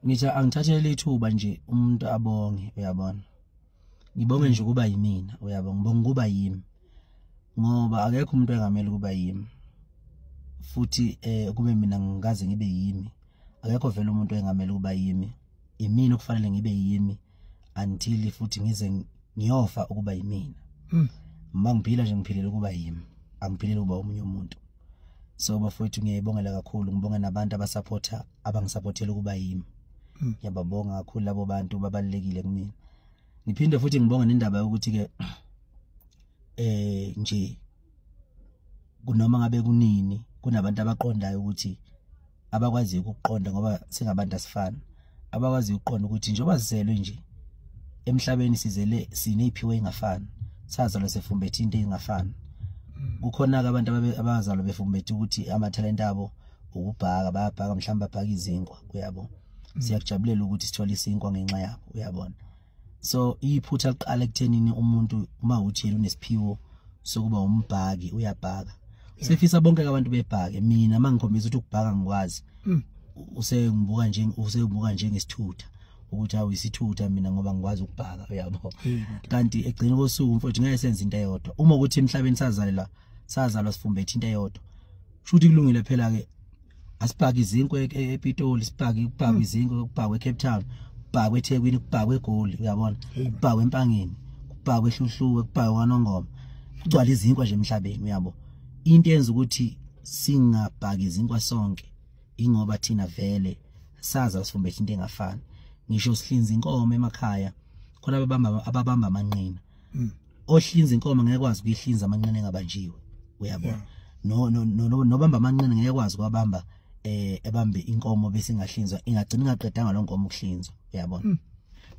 Ngithi angithathele ithuba nje umuntu abonge, uyabona. Ngibonge nje ukuba yimina, uyabona, ngibonga ukuba yimi. Ngoba akekho umuntu engamele ukuba yimi. Futhi kube mina ngikaze ngibe yimi. Akekho vele umuntu engamele ukuba yimi. Imina okufanele ngibe yimi until futhi ngize ngiyofa ukuba yimina. Uma ngiphila nje ngiphilela ukuba yimi, angiphileli ukuba omunye umuntu. So bafowethu ngiyayibongela kakhulu, ngibonga nabantu abasupporta, abangisupportela ukuba yimi. Ngiyababonga kakhulu labo bantu, babalulekile kumina. Ngiphinde futhi ngibonga nendaba yokuthi ke nje kunoma ngabe kunini kunabantu abaqondayo ukuthi abakwaziyo ukuqonda, ngoba singabantu asifani, abakwaziyo ukuqonda ukuthi njengoba sizelwe nje emhlabeni sizele sineziphiwo engafani, sazalwa sefumbethe into engafani. Kukhona ke abantu abazalwa befumbethe ukuthi amathalente abo ukubhaka, bayabhaka, mhlawumbe babhaka izinkwa, uyabo. Siyakujabulela ukuthi sithole isinkwa ngenxa yabo, uyabona. So iphutha liqala ekuthenini umuntu uma uthi yena unesiphiwo sokuba umbhaki, uyabhaka. Sifisa bonke abantu bebhake. Mina mangikhombisa ukuthi ukubhaka ngikwazi, usengibuka nje, usengibuka njengesithutha, ukuthi awu isithutha mina ngoba ngikwazi ukubhaka, uyabo. Kanti egcina kosuku mfowethu ngeke senze into eyodwa. Uma ukuthi emhlabeni sazalwa sifumbethe into eyodwa, shuthi kulungile phela ke asibhake izinkwe ePitoli, sibhake ukubhaka izinkwe, ukubhakwe eCape Town, kubhakwe eThekwini, kubhakwe eGoli, uyabona, kubhakwe eMpangeni, kubhakwe eHluhluwe, kubhakwe kwaNongoma, kugcwala izinkwa nje emhlabeni, uyabo. Into yenza ukuthi singabhaki izinkwa sonke ingoba thina vele saza sifumbethe into engafani. Ngisho sihlinza inkomo emakhaya, khona ababamba amanqina. Ohlinza inkomo ngeke kwazi ukuyihlinza amanqina engabanjiwe, uyabona. No no nobamba amanqina ngeke kwazi kwabamba ebambe inkomo bese ingahlinzwa, ingagcina ingaqedanga lo nkomo ukuhlinzwa, uyabona.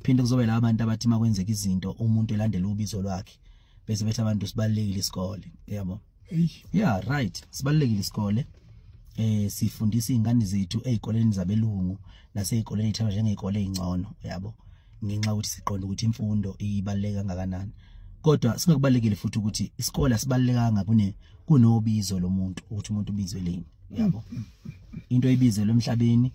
Phinde kuzobe la abantu abathi makwenzeka izinto umuntu elandela ubizo lwakhe bese bethi abantu sibalekile isikole, uyabo. Yeah, right, sibalekile isikole. Sifundisa izingane zethu ezikoleni zabelungu nasezikoleni ezithathwa njengezikole ezingcono, uyabo, ngenxa ukuthi siqonda ukuthi imfundo ibaluleke kangakanani. Kodwa singakubalekile futhi ukuthi isikole asibalekanga kunobizo lomuntu, ukuthi umuntu ubizwe leni, uyabo. Into ebizelwe emhlabeni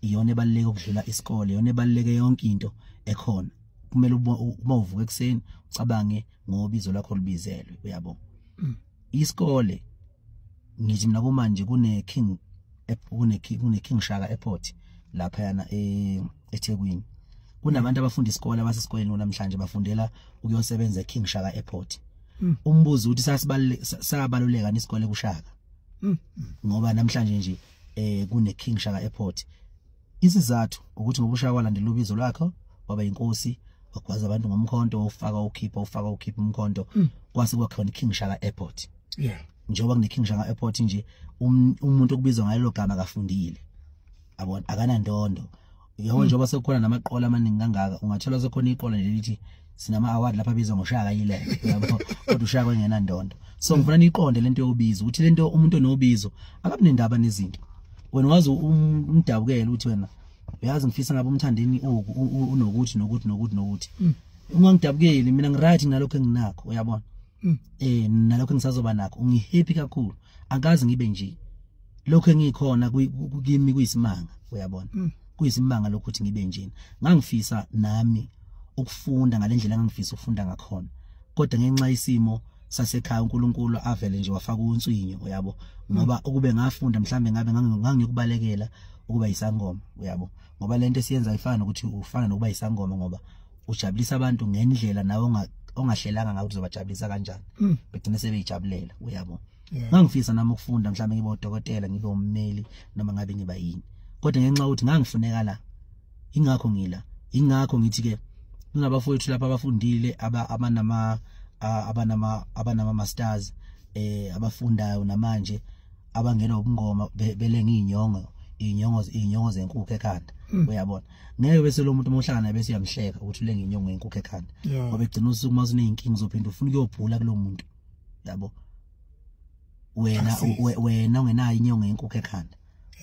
iyona ebaluleke ukudlula isikole, iyona ebaluleke yonke into ekhona. Kumele uma uvuka ekuseni ucabange ngobizo lakho olubizelwe, uyabo. Isikole ngithi mina kumanje kune King kune King Shaka Airport lapha yana eThekwini. Kunabantu abafunda isikole abasesikoleni namhlanje bafundela ukuyosebenza eKing Shaka Airport. Umbuzo uthi sabaluleka isikole kuShaka? Ngoba namhlanje nje kune King Shaka Airport. Isizathu ukuthi ngoba uShaka walandela ubizo lwakhe, waba inkosi, wagwaza abantu ngomkhonto, ufaka ukhipha, ufaka ukhipha umkhonto, kwase kwakhona iKing Shaka Airport. Njengoba kune King Shaka Airport nje, umuntu okubizwa ngalelo gama akafundile, yabona, akanandondo. Yabo, njengoba sekukhona namaqola amaningi kangaka, ungathola sekukhona iqola nje lithi sinama award lapha abizwa ngoShaka Yilembe, yabo, kodwa uShaka engenandondo. So ngifuna niqonde lento yobizo, ukuthi lento umuntu onobizo akabi nendaba nezinto. Wena wazi umdabukela ukuthi wena uyazi ngifisa ngabe umthandeni unokuthi nokuthi nokuthi nokuthi. Ungangidabukeli mina, ngiright nalokho enginakho, uyabona. Nalokho engisazoba nakho ngihappy kakhulu. Akazi ngibe nje lokho engikhona kimi kuyisimanga, uyabona. Kuyisimanga lokho ukuthi ngibe njena. Ngangifisa nami ukufunda ngalendlela engangifisa ukufunda ngakhona, kodwa ngenxa isimo sasekhaya uNkulunkulu avele nje wafaka unswinyo, uyabo, ngoba ukube ngafunda mhlambe ngabe ngangikubalekela ukuba isangoma, uyabo, ngoba lento esiyenza ifana nokuthi ufana nokuba isangoma, ngoba ujabulisa abantu ngendlela nawe ongahlelanga ngawe uzobajabulisa kanjani, begcine sebeyijabulela, uyabo. Ngangifisa nami ukufunda, mhlambe ngibe udokotela, ngibe ummeli, noma ngabe ngiba yini, kodwa ngenxa yokuthi ngangifuneka la, ingakho ngila. Ingakho ngithi ke kunabafowethu lapha abafundile, abanama masters, abafundayo namanje, abangena ubungoma belenga inyongo zenkukhu ekhanda, uyabona. Ngeke bese lo muntu mohlangana bese uyamhleka ukuthi ulenga inyongo yenkukhu ekhanda, ngoba egcina usuku uma usuneyinkinga uzophinda ufuna ukuyobhula kulo muntu, yabo. Wena wena ungenayo inyongo yenkukhu ekhanda,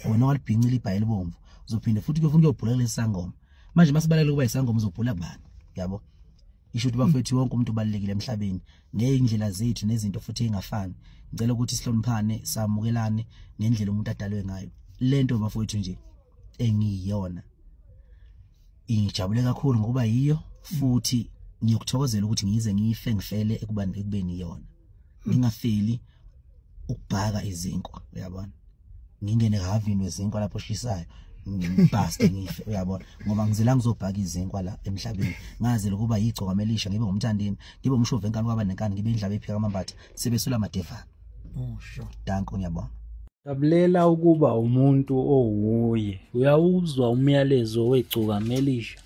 wena walibhincile ibhayi elibomvu, uzophinda futhi kuyofuna ukuyobhula kulesi sangoma. Manje masibalekile ukuba isangoma, uzobhula kubani, yabo? Isho ukuthi bafethu wonke umuntu ubalulekile emhlabeni ngeyindlela zethu nezinto futhi engafani. Ngicela ukuthi sihloniphane, samukelane ngendlela umuntu adalwe ngayo. Lento bafowethu nje engiyiyona. Ngijabule kakhulu ngokuba yiyo, futhi ngiyokuthokozela ukuthi ngize ngife ngifele ekubeni iyona, ngingafeli ukubhaka izinkwa, uyabona, ngingene havini wezinkwa lapho oshisayo ngibhaste ngife, uyabona, ngoba ngizela ngizobhaka izinkwa la emhlabeni. Ngazela ukuba yigcokama elisha, ngibe ngumthandeni, ngibe umshovu enkani kwaba nenkani, ngibe indlaba ephika amambatha sebesula amadevana. Oh sure. Danko, ngiyabonga. Jabulela ukuba umuntu owuye. Uyawuzwa umyalezo wegcokama elisha?